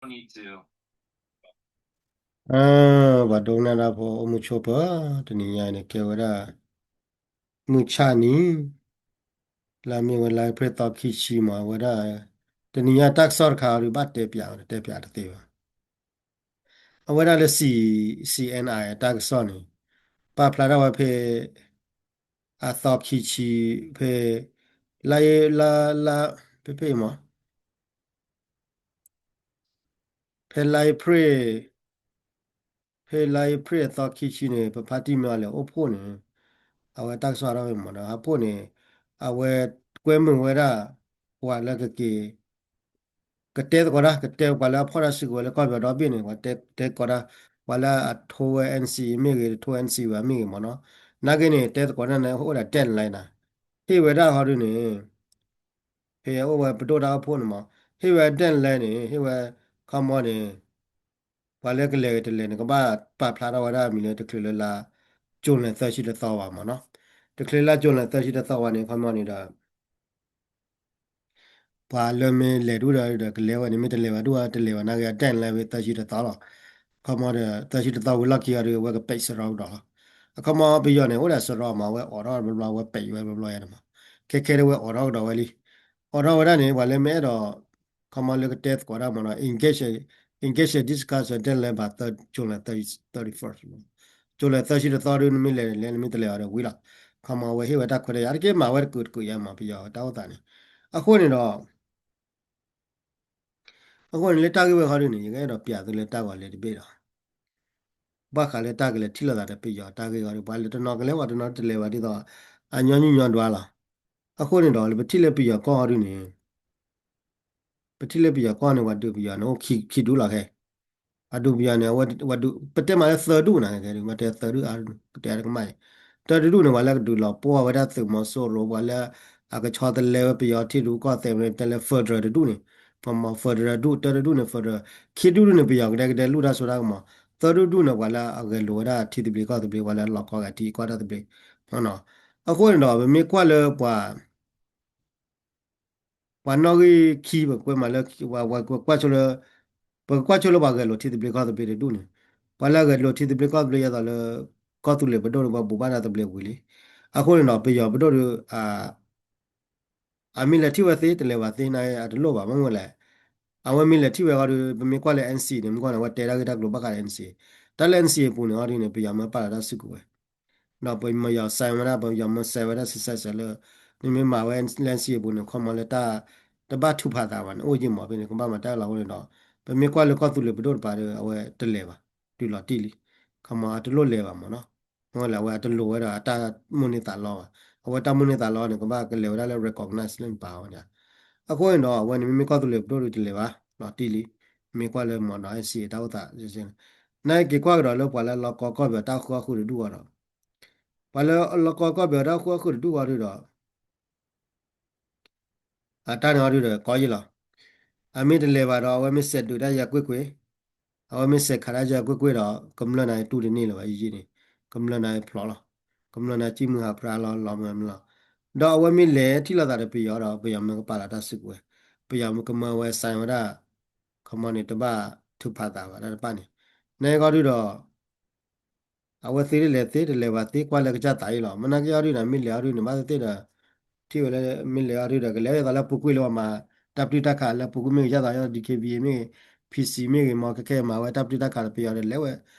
ပှၤဒိကနၣ်တၢ်ဖိအိၣ်မုာ်ဆိးပၢၤ တနံၤညါန့ၣ် ကဲဝဲဒၣ် မုၢ်ဆၣ်နံၤ လၢအမ့ၢ်ဝဲလါအ့ဖြ့ၣ်သီခံဆံမး အဝဲဒၣ် တနံၤညါတၢ်ကစီၣ်တခါအံၤ ဘၣ်တဲပၠးဝဲ တဲပၠးတသ့ဘၣ်. အဝဲဒၣ်လၢ C- CNI အတၢ်ကစီၣ်န့ၣ် ပာ်ဖျါထီၣ်ဝဲဖဲ အသီခံဆံ ဖဲ လါအ့- လါ- လါ- ဖဲဖဲအံၤမး ဖဲလါအ့ဖြ့ၣ် ဖဲလါအ့ဖြ့ၣ်အသီခံဆံန့ၣ် ပဖါတံၢ်မ့ၢ်အီၤလဲၤအိၣ်ဖှိၣ်န့ၣ် အဝဲတၢ်ကစီၣ်ထီၣ်ဝဲမးဒီး ဟးဖှိၣ်န့ၣ် အဝဲကွဲမုာ်ဝဲဒၣ် ပှၤလၢကက့ၤ ကတဲသကိးတၢ် ကတဲပှၤလၢအဖီၣ်တၢ်စုကဝဲၤလၢကီၢ်ပယီၤဒီဘ့ၣ်န့ၣ် ပှၤတဲသကိးတၢ် ပှၤလၢအထိဝဲ N C A မ့ၢ်ဂ့ၤ တထိ N C A ဘၣ်မ့ၢ်ဂ့ၤမးနီၤ နာ်က့န့ၣ် တဲသကိးတၢ်န့ၣ် အိၣ်ဒၣ် deadline နၤ ဟ့ၣ်ဝဲဒၣ်ဟီဒုန့ၣ် ဖဲအအိၣ်ဝဲပဒိၣ်တၢ်အိၣ်ဖှိၣ်န့ၣ်မး ဟ့ၣ်ဝဲ deadline န့ၣ် ဟ့ၣ်ဝဲ ခီမီန့ၣ် ပှၤလၢကလဲၤဂ့ၤတလဲၤန့ၣ် ကဘၣ်ပာ်ဖျါထီၣ်ဝဲဒၣ်မံၤလၢတချုးလၢလါ July သၢဆံတသီဘၣ်မးနီၤ တချုးလါ July သၢဆံတသီဘၣ်န့ၣ် ခီမီန့ၣ်ဒီး ပှၤလၢမ့ၢ်လဲၤဒူၣ်ဒီး ကလဲၤဝဲန့ၣ် မ့ၢ်တလဲၤဘၣ်ဒူၣ်တလဲၤဘၣ် နာ်က့ deadline ဝဲသၢဆံတသီလီၤ. ခီမီဒီး သၢဆံတသီဝံၤလီၢ်ခံအီၤဒီး အဝဲကပဲာ်စရီကဒီးလီၤ. အခီမီပယီၤန့ၣ် အိၣ်ဒၣ်စရီမး အဝဲအိးထီၣ်ဘျီဘျီ အဝဲပဲာ်ဝဲဘျီဘျီယါန့ၣ်မး ခဲခဲဒၣ်ဝဲအိးထီၣ်ကဒီးဝဲလံ. အိးထီၣ်ဝဲဒၣ်န့ၣ် ပှၤလၢမ့ၢ်အဲၣ်ဒိး ခီမီလၢကတဲသကိးတၢ်မးနီၤ engage engage discussion deadline ဘၣ် July thirty first July သၢဆံတသီဒု နမ့ၢ်လဲၤလဲၤ နမ့ၢ်တလဲၤအီၤဒီးဝံၤလီၤ. ခီမီအဝဲဟ့ၣ်ဝဲတၢ်ခွဲးတၢ်ယာ် အါတက့ၢ်မၤဝဲတကုာ်တကုာ်ယါမး ပယီၤတၢ်အိၣ်သးန့ၣ် အဃိန့ၣ်ဒီး အဃိန့ၣ်လၢတၢ်ဂ့ၢ်ဝဲခီဒုန့ၣ် ယကအဲၣ်ဒိးပၠးသုလၢတၢ်ဂီၤလဲၤတဘ့ၣ်ဒီး ဘၣ်ဃးလၢတၢ်ကလဲၤထံၣ်လိာ်သးဒီးပယီၤတၢ်ဂ့ၢ်ခီဒု ပှၤလၢတနီၤကလဲၤ ပှၤတနီၤတလဲၤဘၣ်ဒ်သိး အညီနုၢ်ညီဒွါလီၤ. အဃိန့ၣ်ဒီး လၢပထံၣ်လၢပယီၤကီၢ်ခီဒုန့ၣ် ပထံၣ်လၢပယီၤကီၢ်န့ၣ် ပှၤဒုးပယီၤန့ၣ်အိၣ်ခံဒူၣ်လီၤခဲ ပှၤဒုးပယီၤန့ၣ် အဝဲဒုး ပတဲမးလၢသၢဒူၣ်နၤ ကတဲသၢဒူၣ်အါ ကတဲအါတကမၣ်အံၤ တၢတဒူၣ်န့ၣ် ပှၤလၢကဒုးလီၤပှီၢ်ဝဲဒၣ်သုးမီၤစိရိၤ ပှၤလၢအကဆီတလဲဝဲပယီၤထံရူၢ်ကီၢ်သဲးန့ၣ် တဲလၢ federal တဒူၣ်န့ၣ် ပမၤ federal ဒူၣ် တၢတဒူၣ်န့ၣ် federal ခံဒူၣ်ဒူၣ်န့ၣ် ပယီၤကဒဲကဒဲလူၢ်တၢ်စိတၢ်ကမီၤ သၢဒူၣ်ဒူၣ်န့ၣ် ပှၤလၢအဂဲၤလိာ်ဝဲဒၣ်ထံသဘျ့ကီၢ်သဘျ့ ပှၤလၢအလီၤကီက့ၤထံကီၢ်တၢ်သဘျ့ အဃိန့ၣ်ဒီး ပမ့ၢ်ကွၢ်လၢပှၤ ပှၤနီၣ်ဂံၢ်ခံ ပကွဲမးလၢ ပကွၢ်ဆိလၢ ပကကွၢ်ဆိလၢပှၤဂဲၤလိာ်ထံသဘျ့ကီၢ်သဘျ့တဒူၣ်န့ၣ် ပှၤလၢအဂဲၤလိာ်ထံသဘျ့ကီၢ်သဘျ့ ယဲသိးလၢ ကီၢ်သူလ့ၤပဒိၣ်န့ၣ် ပှၤဘိးဘၣ်တၢ်သဘျ့ဝံၤလံ. အဃိန့ၣ်ဒီး ပယီၤပဒိၣ်ဒီး အမ့ၢ်လဲၤထံၣ်ဝဲသ့ တလဲၤဘၣ်သ့န့ၣ် အတလိၣ်ဘၣ် မ့ၢ်မနုၤလဲၣ်. အဝဲမ့ၢ်လဲၤထံၣ်ဝဲဃီဒီး ပမ့ၢ်ကွၢ်လၢ N C A န့ၣ် မ့ၢ်ကွၢ်န့ၣ် အဝဲတဲတၢ်ဂ့ၢ်တၢ်ကျိၤဘၣ်ဃးဒီး N C A တၢ်လၢ N C A အပူၤန့ၣ် ဃီဒုန့ၣ် ပယီၤမ့ၢ်ပာ်လီၤတၢ်စုကဝဲၤ ဒီးပယီၤ sign ဝဲဒၣ် ပယီၤမ့ၢ် sign ဝဲဒၣ် စံးစဲးစဲးလၢ နမ့ၢ်မၤဝဲလၢ N C A အပူၤန့ၣ် ခီမီလၢတၢ် တဘၣ်ထုးဖးသးဘၣ်န့ၣ် အိၣ်ယံာ်မးဖဲန့ၣ် ကဘၣ်မၤတၢ်လီၤအဃိန့ၣ်ဒီး ပမ့ၢ်ကွၢ်လၢကီၢ်သူလ့ၤပဒိၣ်တပၤဒီး အဝဲတလဲၤဘၣ် တုၤလီၤတံၢ်လံ. ခီမီအတလိၣ်လဲၤဘၣ်မးနီၤ မ့ၢ်လၢအဝဲအတလိၣ်ဝဲဒီးအတၢ်မိၣ်န့ၢ်သးလီဘၣ်. အဝဲတၢ်မိၣ်န့ၢ်သးလီန့ၣ် ကဘၣ်ကလဲၤဝဲဒၣ်လၢ recognize လၢနပာ်ဝဲဒၣ် အဃိန့ၣ်ဒီး အဝဲန့ၣ်မ့မ့ၢ်ကီၢ်သူလ့ၤပဒိၣ်ဒီးတလဲၤဘၣ် လီၤတံၢ်လံ. မ့ၢ်ကွၢ်လၢမ့ၢ်နီၤ N C A တၢ်အိၣ်သး နာ်က့ၤကွၢ်ကဒီးလၢပှၤလၢလီၤကီကီၢ်ပယီၤတၢ်ဃုအီၣ်ဃုာ်တဒူၣ်ဃီဒီး ပှၤလၢလီၤကီကီၢ်ပယီၤတၢ်ဃုအီၣ်ဃုာ်တဒူၣ်ဃီဒုဒီး အတၢ်န့ၣ်အီၤဒုဒီးကီယံာ်လီၤ. အမ့ၢ်တလဲၤဘၣ်ဒီး အဝဲမ့ၢ်စဲးဒုးတၢ်ယၤကွ့ၢ်ကွ့ၢ်, အဝဲမ့ၢ်စဲးခးတၢ်ယၤကွ့ၢ်ကွ့ၢ်ဒီး ကမျၢၢ်နၤတူၢ်တန့ၢ်လၢၤဘၣ် ယံာ်ယံာ်န့ၣ်, ကမျၢၢ်နၤဖျိးလီၤ. ကမျၢၢ်နၤစံၣ်မုၢ်ဟးဖျါလီၤ လီၤမၢ်မၢ်လီၤ. ဒီးအဝဲမ့ၢ်လဲၤထံၣ်လိာ်သးဒီးပယီၤဒီး ပယီၤမ့ၢ်ကပာ်လီၤတၢ်စုကဝဲၤ, ပယီၤမ့ၢ်ကမၢဝဲ sign ဝဲဒၣ် ခီမီန့ၣ် တဘၣ်ထုးဖးသးဘၣ်တၢ်တဖၣ်န့ၣ်, နဂီၢ်ဒုဒီး အဝဲသ့တလဲၤသ့ တလဲၤဘၣ်သ့ ကွၢ်လၢကစၢ်သးအံၤလီၤ. မ့ၢ်နာ်က့အီၤဒုန့ၣ် မ့ၢ်လဲၤအီၤဒုန့ၣ် ဘၣ်သ့ၣ်သ့ၣ်ဒီး ထံၣ်ဝဲလၢ မ့ၢ်လဲၤအီၤဒုဒီး ကလဲၤဝဲသိးလၢပူၤကွံာ်လၢပှၤမၤတၢ်ပတုာ်တၢ်ခးလၢပူၤကွံာ်မ့ၢ်ဂ့ၤ ကစၢ်သးအံၤ D K B A မ့ၢ်ဂ့ၤ P C မ့ၢ်ဂ့ၤ မ့ၢ်ခဲခဲမၤဝဲတၢ်ပတုာ်တၢ်ခးဒီးပယီၤဒီး လဲၤဝဲ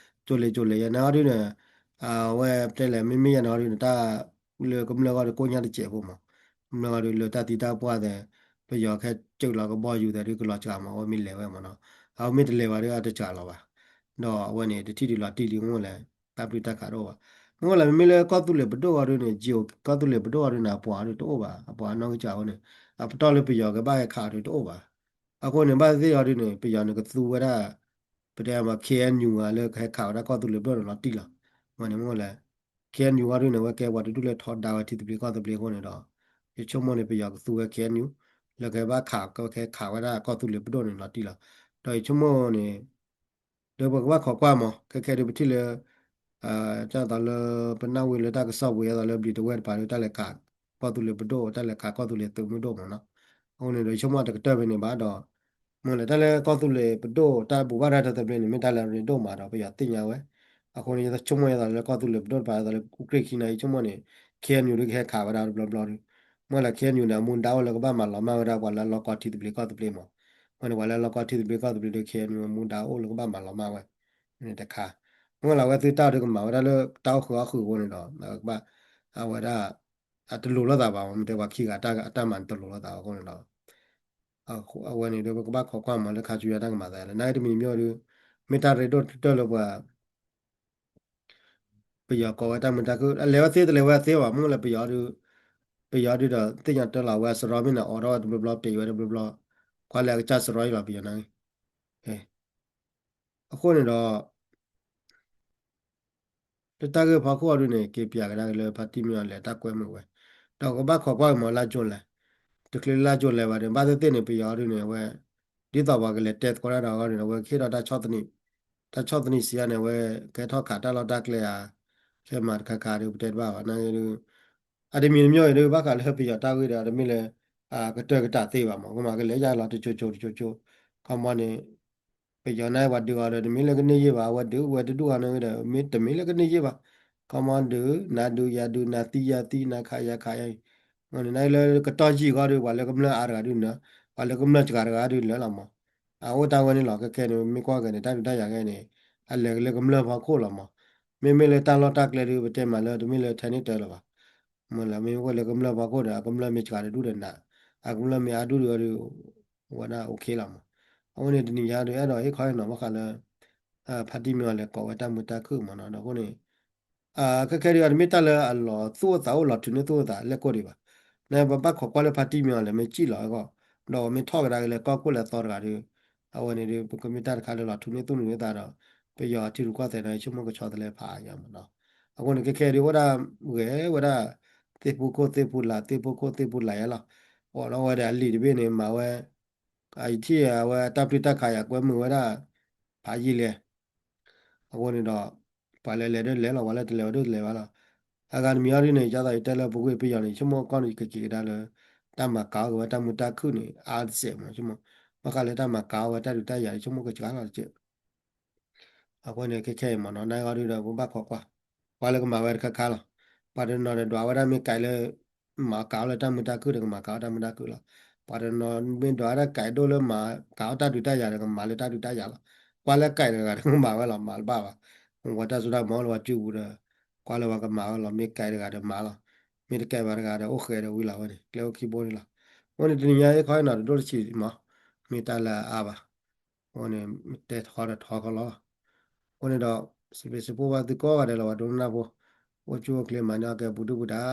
ကၠိၤလဲၤကၠိၤလဲၤယဲ နဂီၢ်ဒုန့ၣ် အဝဲတဲလဲၣ် မ့မ့ၢ်ယဲနဂီၢ်ဒုန့ၣ် တၢ်လၢကမျၢၢ်ဂီၢ်ဒုကိၣ်ညါတစဲးဖိမး, ကမျၢၢ်ဂီၢ်ဒုလၢတၢ်သံတၢ်ပှၢ်သဲး ပယီၤခဲကၢးလီၤကဘီယူၤသဲးဒုကလီၤစှၤမး အဝဲမ့ၢ်လဲၤဝဲမးနီၤ, အဝဲမ့ၢ်တလဲၤဘၣ်ဒုအတစှၤလီၤဘၣ်. ဒီးအဝဲန့ၣ် တထံၣ်ဒုလီၤတံၢ်လံ မ့ၢ်လဲၣ် တၢ်ပတုာ်တၢ်ခးတအိၣ်ဘၣ်. မ့ၢ်လဲၣ် မ့မ့ၢ်လၢကီၢ်သူလ့ၤပဒိၣ်ဂီၢ်ဒုန့ၣ် ကီၢ်သူလ့ၤပဒိၣ်ဂီၢ်ဒုန့ၣ် အပှၤဒုတအိၣ်ဘၣ်, အပှၤနီၢ်ကစၢ်အဃိန့ၣ် အပတီၢ်လၢပယီၤကဘၣ်ဟဲခးဒုတအိၣ်ဘၣ်. အဃိန့ၣ် ဘၣ်သ့ၣ်သ့ၣ်ဂီၢ်ဒုန့ၣ် ပယီၤန့ၣ်ကသူဝဲဒၣ် ပတဲမး K N U ဂၤလၢကဟဲခးဝဲဒၣ်ကီၢ်သူလ့ၤပဒိၣ်န့ၣ်လီၤတံၢ်လီၤ. မ့ၢ်န့ၣ်မ့ၢ်လဲၣ် K N U ဂီၢ်ဒုန့ၣ် အဝဲကဲပှၤတဒူၣ်လၢထီဒါဝဲထံသဘျ့ကီၢ်သဘျ့အဃိန့ၣ်ဒီး ယဆိကမိၣ်န့ၣ် ပယီၤကသူဝဲ K N U လၢကဘၣ်ခး ကဟဲခးဝဲဒၣ်ကီၢ်သူလ့ၤပဒိၣ်န့ၣ်လီၤတံၢ်လီၤ. ဒီးယဆိကမိၣ်န့ၣ် ဒီးပကဘၣ်ခိးကွၢ်မး ခဲခဲဒုပထံၣ်လၢ ဒ်သိးလၢ ပနၢ်ဝ့လၢတၢ်ကစီၣ်ပူၤ ဒ်သိးလၢဘျံးတဝဲၢ်တပၤလၢတၢ်လဲၤခးကီၢ်သူလ့ၤပဒိၣ် တၢ်လဲၤခးကီၢ်သူလ့ၤသုးမုၢ်ဒိၣ်မးနီၤ. အဃိန့ၣ်ဒီး ယဆိကမိၣ်တကတၢၢ်ဖဲန့ၣ်ဘၣ်ဒီး မ့ၢ်လၢတၢ်လၢကီၢ်သူလ့ၤပဒိၣ် တၢ်ဘူၣ်ဘၣ်ရၢၢ်တၢ်သဘျ့န့ၣ် မ့ၢ်တၢ်လၢအရ့ဒိၣ်မးဒီး ပယီၤသ့ၣ်ညါဝဲ. အဃိန့ၣ် ယဆိကမိၣ်ယသးလၢကီၢ်သူလ့ၤပဒိၣ်တဖၣ် ယသးလၢအူကြ့ၢ်ခံနၤ ယဆိကမိၣ်န့ၣ် ခ့ၣ်အဲၣ်ယူၣ် ဒုးကဟဲခးဝဲဒၣ်တဘျီဘျီဒီး မ့ၢ်လၢခ့ၣ်အဲၣ်ယူၣ်န့ၣ် အမူဒါအိၣ်လၢကဘၣ်မၤလီၤမၢ်ဝဲဒၣ်ပှၤလၢအလီၢ်ကီၢ်ထံသဘျ့ကီၢ်သဘျ့မး. မ့ၢ်န့ၣ် ပှၤလၢအလီၢ်ကီၢ်ထံသဘျ့ကီၢ်သဘျ့ဒီး ခ့ၣ်အဲၣ်ယူၣ် အမူဒါအိၣ်လၢကဘၣ်မၤလီၤမၢ်ဝဲန့ၣ်တခါ. မ့ၢ်လၢအဝဲသ့ၣ်တၢ်ဒုးကမၤဝဲဒၣ်လၢတၢ်အိၣ်ဃုာ်အီၣ်ဃုာ်အဃိန့ၣ်ဒီး ကဘၣ် အဝဲဒၣ် အတလိၤလိာ်သးဘၣ် မ့ၢ်တဲပှၤခံဂၤအတၢ်မၤန့ၣ်တလိၤလိာ်သးအဃိန့ၣ်ဒီး အဝဲန့ၣ်ဒီး ပကဘၣ်ခိးကွၢ်မးလၢခါဆူညါတၢ်ကမၤသးလၢ နာ်က့တမံၤမ့ၢ်ဒီး မ့ၢ်တၢ်ရ့ဒိၣ်တၢၢ်လၢပှၤ ပယီၤကိးဝဲတၢ်မုာ်တၢ်ခုၣ် အလဲၤဝဲသ့တလဲၤဝဲသ့ဘၣ် မ့ၢ်လၢပယီၤဒီး ပယီၤဒုးဒီးသ့ၣ်ညါတၢ်လီၤ အဝဲစရီမ့ၢ်န့ၣ် အိးထီၣ်ဝဲတဘျီဘျီ ပျဲဝဲတဘျီဘျီ ကွၢ်လၢအကစၢ်စရီအံၤလီၤ ပယီၤနာ်က့ အဃိန့ၣ်ဒီး လၢတၢ်ဂ့ၢ်ဖီခိၣ်အီၤဒုးန့ၣ် က့ၤပျးကဒါက့ၤလၢဖါတံၢ်မ့ၢ်အီၤလဲၤတၢ်ကွဲမုာ်ဝဲ, ဒီးကဘၣ်ခိးကွၢ်က့ၤမးလၢကၠိလဲၣ်, တချုးလၢကၠိလဲၣ်ဘၣ်ဒီး ဘၣ်သ့ၣ်သ့ၣ်န့ၣ် ပယီၤအီၤဒုးန့ၣ် အဝဲ ဒ်သိးပှၤကလဲၤတဲသကိးတၢ်ဒီးအဂီၢ်န့ၣ် အဝဲကဟ့ၣ်ဒီးတၢ်ဆီၣ်သနံး, တၢ်ဆီၣ်သနံးစံးယါန့ၣ် အဝဲကဲထီၣ်ခးတၢ်လီၢ်တၢ်ကျဲဧါ, ခဲမၤတခါခါဒီး ပတဲတဘၣ်ဘၣ် နာ်က့ဒုး အတမံၤတမံၤအံၤဒုး ဘၣ်ဃးလၢပယီၤတၢ်ဂ့ၢ်ဒီး တမ့ၢ်လၢ ကတၢၢ်ကတၢၢ်သ့ဘၣ်မး, ကမၤကလဲၤယါလီၤတကၠိကၠိတကၠိကၠိ, ခီမီန့ၣ် ပယီၤန့ၣ်ပှၤဒုးအီၤဒီး တမ့ၢ်လၢကန့ၢ်ယ့ၢ်ဘၣ်, အဝဲဒုးဝဲတဒူၣ်အီၤန့ၣ်ဒီး မ့ၢ်တမ့ၢ်လၢကန့ၢ်ယ့ၢ်ဘၣ်, ခီမီဒုး နၤဒုးယၤဒုး နၤသံယၤသံ နၤခးယၤခးယါအံၤ, မ့ၢ်န့ၣ် နာ်က့လၢကတီၢ်ယံာ်အဂီၢ်ဒီး ပှၤလၢကမျၢၢ်အါတဂၤဒုးနၢၤ, ပှၤလၢကမျၢၢ်စှၤတဂၤဒုးလၢာ်လီၤမး, အအိၣ်တၢ်ဝဲန့ၣ်လီၤ, ခဲခဲန့ၣ် မ့ၢ်ကွၢ်က့ၤန့ၣ် တၢ်ဒုးတၢ်ယၤခဲအံၤန့ၣ် အလဲၤက့ၤလၢကမျၢၢ်ဖီခိၣ်လီၤမး, မ့မ့ၢ်လၢတၢ်လီၢ်တၢ်ကျဲဒုး ပတဲမးလၢတမ့ၢ်လၢထဲန့ၣ်တၢ်လၢၤဘၣ် မ့ၢ်လၢမ့ၢ်ဝဲလၢကမျၢၢ်ဖီခိၣ်ဒီး အကမျၢၢ်မ့ၢ်စှၤတဒူၣ်ဒီးနး, အကမျၢၢ်မ့ၢ်အါဒူၣ်ဒီး ဝဲဒၣ် okay လီၤမး, အဃိန့ၣ်တနံၤညါဒီး အဲၣ်ဒိးဟ့ၣ်ခီဟ့ၣ်နီၤဘၣ်ဃးလၢ ဖါတံၢ်မ့ၢ်အီၤလဲၤကိးဝဲတၢ်မုာ်တၢ်ခုၣ်မးနီၤ, ဒီးအဃိန့ၣ် ခဲခဲဒုး အတမ့ၢ်တၢ်လၢအလီၤသူၣ်အိၣ်သးအိၣ်လီၤထုးန့ၢ်သူၣ်အိၣ်သးလဲၣ်ကိၣ်ဒံးဘၣ်, နဘၣ်ခိးကွၢ်လၢဖါတံၢ်မ့ၢ်အီၤလဲၤမ့ၢ်စံၣ်လီၤအဂီၢ်, ဒီးမ့ၢ်ထီၣ်ကဒါက့ၤလၢကီၢ်ခိၣ်လၢအသီတဂၤဒီး အဝဲန့ၣ်ဒီး ပကမ့ၢ်တၢ်တခါလၢလီၤထုးန့ၢ်သူၣ်န့ၢ်သးဒီး ပယီၤထံရူၢ်ကီၢ်သဲးန့ၣ် ဆိကမိၣ်ကဆီတလဲဖးအါညါမးနီၤ, အဃိန့ၣ် ခဲခဲဒုး အိၣ်ဒၣ်ဂဲၤဝဲဒၣ် သ့ၣ်ဖိခိၣ်သ့ၣ်ဖိလာ် သ့ၣ်ဖိခိၣ်သ့ၣ်ဖိလာ်ယါလီၤ, အိးထီၣ်ဝဲဒီးအလံာ်တဘ့ၣ်န့ၣ် မၤဝဲ အအံၤထံၣ်အဝဲတၢ်ပျုၢ်တၢ်ခးယၤကွဲမုာ်ဝဲဒၣ် ဖးယံာ်လဲၣ် အဃိန့ၣ်ဒီး ပှၤလၢလဲၤဒၣ်လဲၤလီၤ ပှၤလၢတလဲၤဝဲဒၣ်တလဲၤဘၣ်လီၤ, အဂၤတမံၤအံၤဒ်န့ၣ် ဒ်သိးယတဲလၢပူၤကွံာ်ပယီၤန့ၣ် ဆိကမိၣ်ကီၢ်န့ၣ် ကက့ၤကဒါလၢ တၢ်မၤကၤအီၣ်က့ၤဝဲတၢ်မုာ်တၢ်ခုၣ်န့ၣ် အါတစဲးမး ဆိကမိၣ်, ဘၣ်ဃးလၢတၢ်မၤကၤအီၣ်ဝဲတၢ်ဒုးတၢ်ယၤ ဆိကမိၣ်ကစှၤလီၤတစဲး အဃိန့ၣ် ခဲခဲအံၤမးနီၤ နာ်က့အီၤဒုးဒီး ပဘၣ်ခိးကွၢ်, ပှၤလၢကမၤဝဲတခါခါလီၤ, ပှၤတနီၤဒီးဒွးဝဲဒၣ်မ့ၢ်ကဲးလၢ မၤကၤအီၣ်လၢတၢ်မုာ်တၢ်ခုၣ်ဒီး ကမၤကၤအီၣ်တၢ်မုာ်တၢ်ခုၣ်လီၤ, ပှၤတနီၤမ့ၢ်ဒွးဝဲဒၣ်ကဲးဒိၣ်လၢမၤကၤအီၣ်တၢ်ဒုးတၢ်ယၤဒီး ကမၤလၢတၢ်ဒုးတၢ်ယၤလီၤ, ကွၢ်လၢကဲးတဂၤဒီး ကမၤဝဲလီၤ မၤတဘၣ်ဘၣ်, ဝဲတၢ်စိတၢ်ကမီၤလၢပှၤစုပူၤဒီး ကွၢ်လၢပှၤကမၤဝဲလီၤ, မ့ၢ်ကဲးတဂၤဒီးမၤလီၤ, မ့ၢ်တကဲးဘၣ်တဂၤဒီး အိၣ်ဃဲးဒီးဝံၤလီၤဝဲန့ၣ် ကျဲအိၣ်ခံဘိန့ၣ်လီၤ, အဃိန့ၣ်တနံၤညါဟ့ၣ်ခီဟ့ၣ်နီၤတဒိၣ်တဆံးမး, မ့ၢ်တၢ်လၢအအါဘၣ် အဃိန့ၣ် တဲထီဒီးထီခီလီၤ. အဃိန့ၣ်ဒီး စံးဘျုးစံးဖှိၣ်ဘၣ်သုကိးဂၤဒဲးလီၤ ပှၤဒိကနၣ်ဖိ, အိၣ်ဆူၣ်အိၣ်ချ့မၤန့ၢ်အီၣ်ကဲပူၤဒုၣ်ပူၤဒါ